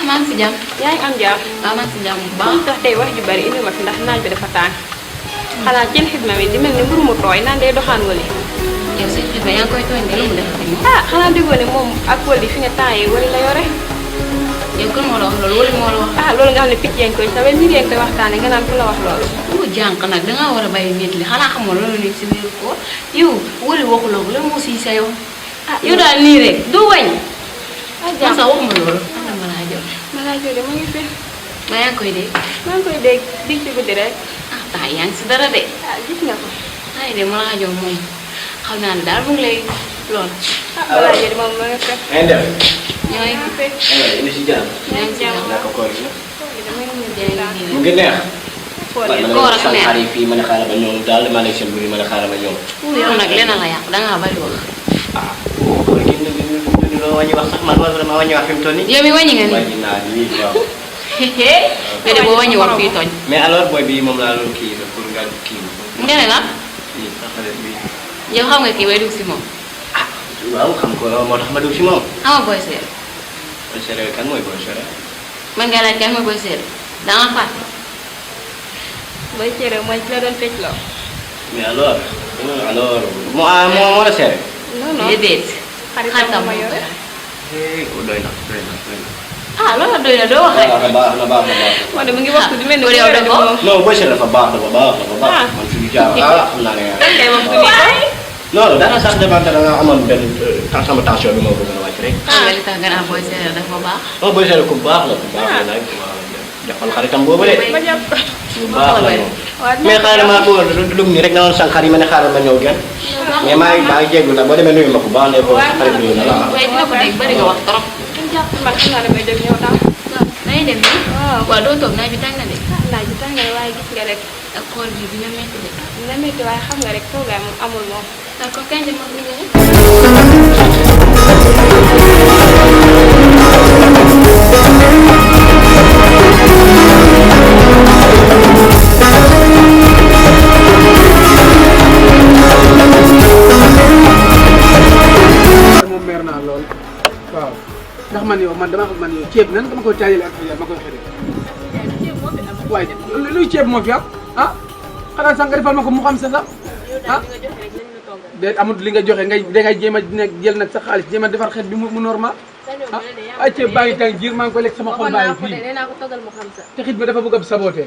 maa ngi si jàmm. yaa ngi am jàmm. waaw maa ngi si jàmm bu baax. moom tax tey wax ju bari indi ma fi ndax naaj bi dafa tàng. xanaa seen xidma bi di mel ni mburu mu tooy naan day doxaan wali. yow seen xidma yaa ngi koy tooñ de lu mu def ak moom. xanaa déggoo ne moom ak wali fi nga taayee wali la yore. yow kan moo la wax loolu wala moo la wax. loolu nga xam ne picc yaa ngi koy sawee mbir yaa ngi koy waxtaanee nga naan ku la wax loolu. mu jànq nag dangaa war a bàyyi nit li xanaa xamoo loolu nekk si biir ko yow wala waxuloo ko lan moo siy sa yow. yow daal nii rek doo wàññi. jànq sax waxuma loolu. Malajo de mu ngi fi. ma yaa ngi koy dégg. maa ngi koy dégg dig ci guddi rek. tax yaa ngi si dara de. gis nga ko. ay de Malajo moom xam naa ne daal mu ngi lay lool. Malajo de moom ma nga fi. ñooy fi. ini si jàmm. yaa ngi si jàmm. naka koor gi. mu mu ngi neex. koor ak neex. xaar yi fii mën a xaaral ba ñoom daal maa nekk seen biir mën a xaaral ba ñoom. yow nag leneen la yàqu dangaa bari wax. koor gi ñu loo wàññi wax sax man vraiment wàññi wax fi mu toll nii. yow mi wàññi nga ni. wàññi naa lii waaw. nga de boo wàññi wax fii tooñ. mais alors booy bi moom laa doon kii la pour nga kii nga ne la. lii sax xale bi. yow xam nga kii bay dugg si moom. waaw xam ko moo tax ma dugg si moom. xam nga booy seet. booy seere kan mooy booy seere. man nga laaj kan mooy booy seet. da nga fàtte. Boy Cere mooy ki la doon fecc loo. mais alors moo la seere. non non déedéet. xaritam ma yore. doy na. loolu doy na doo wax rek. baax na baax. man de mu ngi waxtu di mel ni. yow dafa non booy seere dafa baax. man fi jaar xam naa ne. lan ngay wax du nii. non dara sax demante da nga amoon benn sama tension bi moo bëgg a wàcc rek. xam nga li tax nga naan booy seet dafa baax. non booy seere ku baax la nag jàppal xaritam boobu de. ma jàpp ko. bu baax la moom. mais xaaral maa bëggoon dugg nii rek na woon sànq xar yi ma ne xaaral ma ñëw genn mais maa ngi jégalu nag boo demee nuyu ma ko baax ne ko xarit bi na la waaye dina ko dégg bëri nga wax trop. man xam naa damay jóg ñëw daal. nañu dem nii. waaw doo toog naaj bi tàng na de. naaj bi tàng na waaye gis nga rek. ak koor bi dina métti de. dina métti waaye xam nga rek toogaay moom amul moom. d'accord kañ dem ak liggéey. ndax man yow man dama xam man yow ceeb nan dama koy taajale ak ma koy xëy waaye luy ceeb moo fi am xanaa sax nga defal ma ko mu xam sa sax déet amul li nga joxe dangay jéem a jël nag sa xaalis jéem a defar xeet bi mu normal ay ceeb baa ngi tàng jiir maa ngi koy lekk sama xol baa ngi fii te xit bi dafa bëgg a saboté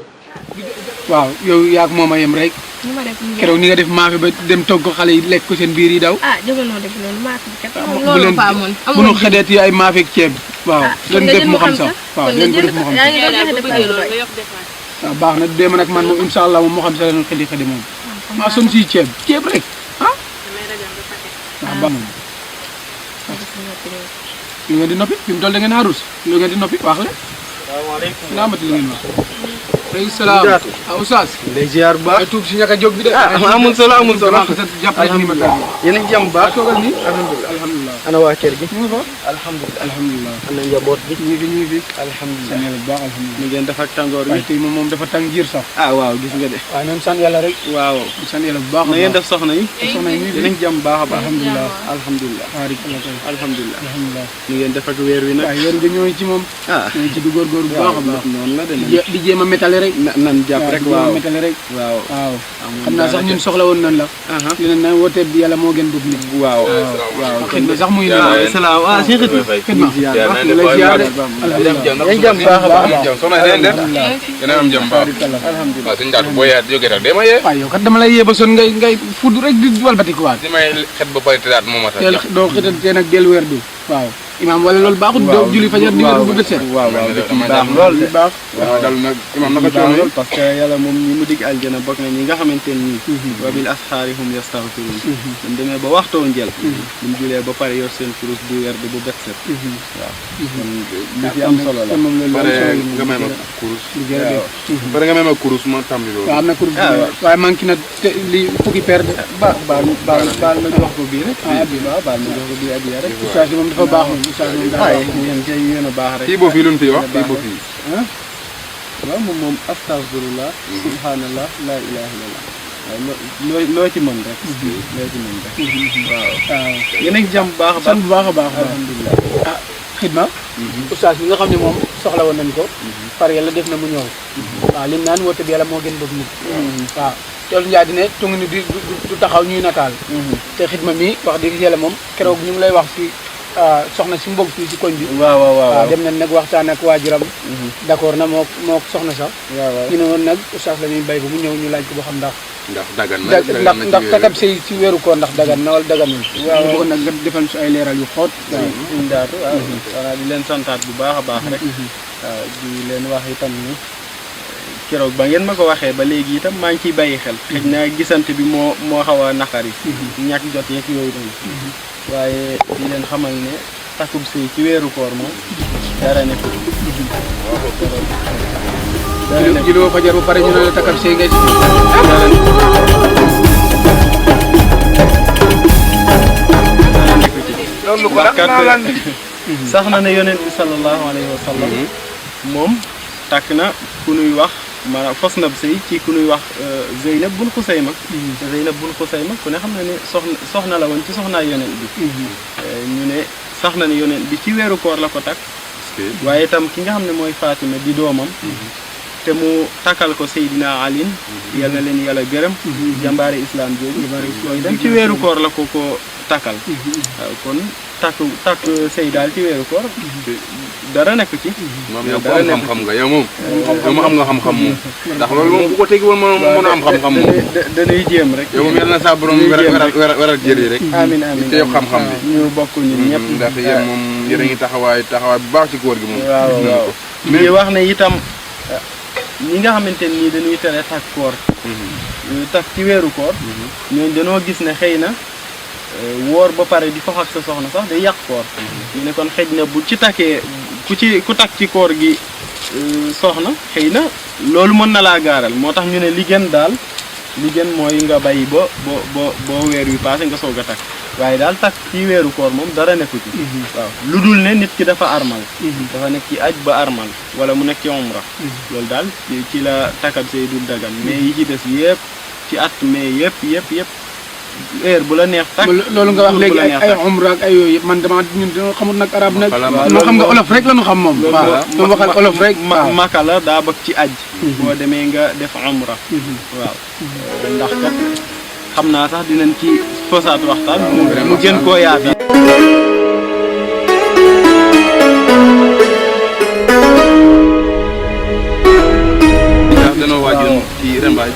waaw yow yaag moom a yem rek keroog ni nga def maafe ba dem togg ko xale yi lekk ko seen biir yi daw jamono def loolu maafe kat bu leen bu nu xedeet yi ay maafe ak ceeb waaw leen def mu xam sax waaw leen ko def mu xam sax waaw baax na déema nag man moom incha allah moom moo xam sax leen xedi moom maa som si ceeb rek waaw baax na lu ngeen di noppi fi mu toll da ngeen a rus lu ngeen di noppi wax la salaamaaleykum nga amati li ngeen wax aleykum salaam oustaz ndey ziar bu baax tuub si ñàkk a jóg bi de amul solo jàpp rek ni ma tàgg yéen a ngi jàmm bu baax toogal nii alhamdulilah ana waa kër gi ñu ngi fa alhamdulilah ana njaboot bi ñu ngi fi alhamdulilah sant yàlla bu baax alhamdulilah ñu ngeen def ak tàngoor bi waaye tey moom dafa tàng jiir sax waaw gis nga de waaye même sant yàlla rek waaw sant yàlla bu baax na ngeen def soxna yi soxna yi yéen a ngi jàmm bu baax a baax alhamdulilah alhamdulilah alhamdulilah ñu ngeen def ak weer wi nag waaye yéen nga ñooy ci moom ñooy ci du góorgóor bu baax a baax noonu la de di jéem a métale rek nan jàpp rek waaw métale rek waaw xam naa sax ñun soxla woon nan la leneen na woote bi yàlla moo gën dugg nit waaw xëy na sax muy salaam waaw si xit xidma la ziar alhamdulilah jàmm baax a baax soxna yéen def yéen am jàmm baax alhamdulilah suñu daatu boo yaa jógee rek dama yee waaw yow kat dama lay yee ba son ngay fudd rek di walbati ko waat di may xet ba pare tëddaat moo ma tax doo xëtantee nag del weer du waaw imaam wala loolu baaxul doo julli fajar di nga dugg bët set waaw baax lool de baax dal nag imaam naka coono lool parce que yàlla moom ñi mu dig aljana bokk na ñi nga xamante ni wa bil asxaari hum yastaghfiruun buñ demee ba waxtoo njël buñ julee ba pare yor seen kurus di weer di bu bet set waaw kon li ci am solo la pare nga may ma kurus pare nga may ma kurus ma tàmbali loolu waaw am na kurus waaye manqué na li fukki paire de baal ma jox ko bii rek baal ma jox ko bii adiya rek ustaas moom dafa baax moom ustaas moom dafa baax yéen kay yéen a baax rek kii boo fii lu mu fi wax kii boo fii waaw moom astaghfirullah subhanallah la ilaha illallah waaw loo ci mën rek loo ci mën rek waaw yéen a ngi jàmm baax a baax sant bu baax a baax alhamdulilah xidma oustaz bi nga xam ne moom soxla woon nañ ko par yàlla def na mu ñëw waaw lim naan woote bi yàlla moo gën boobu nit waaw Thione Ndiaye di ne tungi ni du taxaw ñuy nataal te xidma mi wax dëgg yàlla moom keroog ñu ngi lay wax si soxna si mbokk fii si koñ bi waaw dem nañ nag waxtaan ak waajuram d'accord na moo soxna sax ñu ne woon nag oustaz la ñuy bay ba mu ñëw ñu laaj ko ba xam ndax dagan na ndax takab sëy si weeru koor ndax dagan na wala daganul waaw bëggoon nag nga defal si ay leeral yu xóot suñ daatu waaw di leen santaat bu baax a baax rek waaw di leen wax itam ni keroog ba ngeen ma ko waxee ba léegi itam maa ngi ciy bàyyi xel xëj na gisante bi moo xaw a naqari ñàkk jot yeeg yooyu noonu waaye di leen xamal ne takub sëy ci weeru koor moom dara nekk juloo fajar bu pare ñu ne la takab sëy ngay loolu ko sax na ne yonent bi sallallahu alayhi wa sallam moom takk na ku nuy wax maanaam fas na sëy ci ku nuy wax Zeynab bun Xusayma Zeynab bun Xusayma ku ne xam na ne soxna la woon ci soxnaa yonent bi ñu ne sax na ne yonent bi ci weeru koor la ko takk waaye itam ki nga xam ne mooy Fatima di doomam te mu takkal ko Seydina Alin yal na leen yàlla gërëm jàmbaare islam jooju mooy dem ci weeru koor la ko takkal waaw kon takk sëy daal ci weeru koor dara nekk ci moom yow ko am xam-xam nga yow moom am nga xam-xam moom ndax loolu moom bu ko tegi woon mën a am xam-xam moom dañuy jéem rek yow moom yàlla na sa borom weral jëri rek amiin amiin te yow xam-xam bi ñu bokk ñun ñëpp ndax yéen moom yéen a ngi taxawaay bu baax ci góor gi moom waaw mais wax ne itam ñi nga xamante nii dañuy tere takk koor takk ci weeru koor ñooñu dañoo gis ne xëy na woor ba pare di fox ak sa soxna sax day yàq koor ñu ne kon xëj na bu ci takkee ku takk ci koor gi soxna xëy na loolu mën na laa gaaral moo tax ñu ne li gën daal li gën mooy nga bàyyi ba weer wi passé nga soog a takk waaye daal takk ci weeru koor moom dara nekku ci waaw lu dul ne nit ki dafa armal dafa nekk ci aj ba armal wala mu nekk ci umra loolu daal ci la takkab say dul dagan mais yi ci des yëpp ci at mais yëpp heure bu la neex takk loolu nga wax léegi ay umra ak ay yooyu yëpp man dama ñun dañoo xamul nag arab nag moo xam nga olof rek la ñu xam moom waaw moom waxal olof rek maka la daa bëgg ci aj boo demee nga def umra waaw ndax kat xam naa sax dinañ ci fosaat waxtaan mu gën koo yaabi danoo waajoon ci rembaaj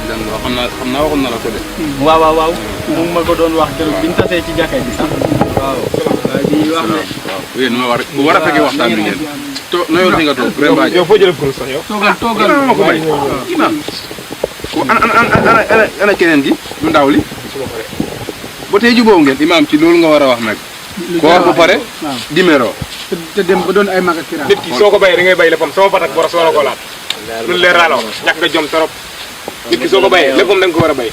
lan wax xam naa waxoon na la ko de waaw mu ma ko doon wax keroog biñu tasee ci jàkka ji sax waaw di wax ne waaw yéen ma war bu war a fekkee waxtaan bi ngeen noyoon fi nga toog rembaaj yow foo jëlee kuréel sax yow toogal ma ko may imam ko ana keneen gi lu ndaw li ba tey jubóo ngeen imam ci loolu nga war a wax nag koor bu pare dimero te dem ba doon ay mag ak kiraam nit ki soo ko bayee da ngay bay léppam sama patak boros wala ko laat lu leer laa la wax ñàkk nga jom torop nit ki soo ko bayee léppam da nga ko war a bay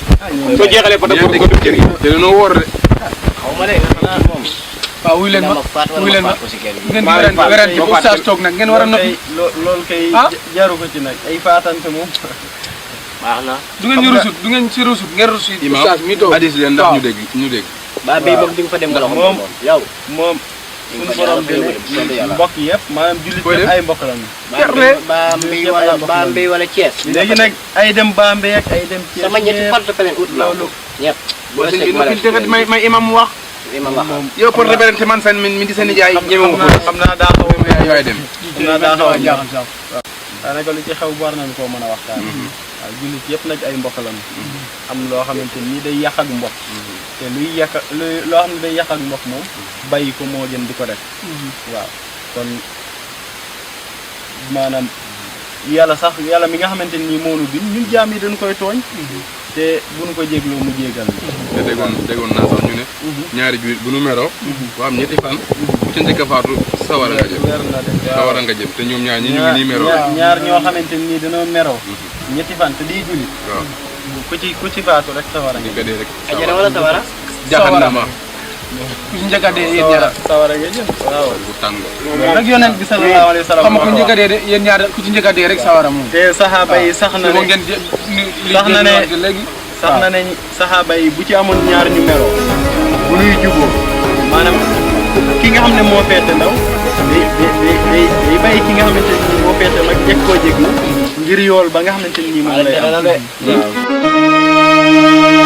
soo jeexalee patak boros ko def cër yi te dañoo wóor de xaw ma de xanaa moom waaw wuy leen ma ngeen werante bu oustaz toog nag ngeen war a noppi loolu kay jaru ko ci nag ay faatante moom baax na du ngeen ñu rusut du ngeen si rusut ngeen rusut imam oustaz mi toog hadis leen ndax ñu dégg ba bay moom di nga fa dem nga moom yow moom suñu borom dene mbokk yëpp maanaam jullit yëpp ay mbokk lañu Bambey wala Thiès léegi nag ay dem Bambey ak ay dem Thiès sama ñetti porte-plainte ut loolu ñëpp boo seen may imam wax yow porte-plainte man san mi di seen jaay ñëwee ko xam naa daa xaw a yaay dem xam naa daa xaw a jaaxal sax daanaka lu ci xew war nañu koo mën a waxtaan waaw jullit yëpp nag ay mbokk lañu am loo xamante ni day yàq ak mbokk te loo xam ne day yàq ak mbokk moom bàyyi ko moo gën di ko def waaw kon maanaam yàlla mi nga xamante ni moo nu bind ñun jaam yi dañu koy tooñ te bu nu ko jégloo mu jégal te déggoon naa sax ñu ne ñaari biir bu nu meroo ba am ñetti fan bu ca njëkk a faatu sawara nga jëm te ñoom ñaar ñi ñu ngi nii meroo ñaar ñoo xamante ni dañoo meroo ñetti fan te di jullit waaw ku ci faatu rek sawara nga jëm rek ajana wala sawara jahannama ku ci njëkk a dee yéen ñaar sawara nga jëm waaw bu tàng nag yonent bi sallallahu alayhi wa sallam xam nga ku njëkk a dee de yéen ñaar ku ci njëkk a dee rek sawara moom te saxaaba yi sax na ne léegi sax na ne saxaaba yi bu ci amoon ñaar ñu meroo bu ñuy juboo maanaam ki nga xam ne moo feete ndaw day bàyyi ki nga xamante ni moo feete mag jekk koo jéglu ngir yool ba nga xamante ni moom lay am waaw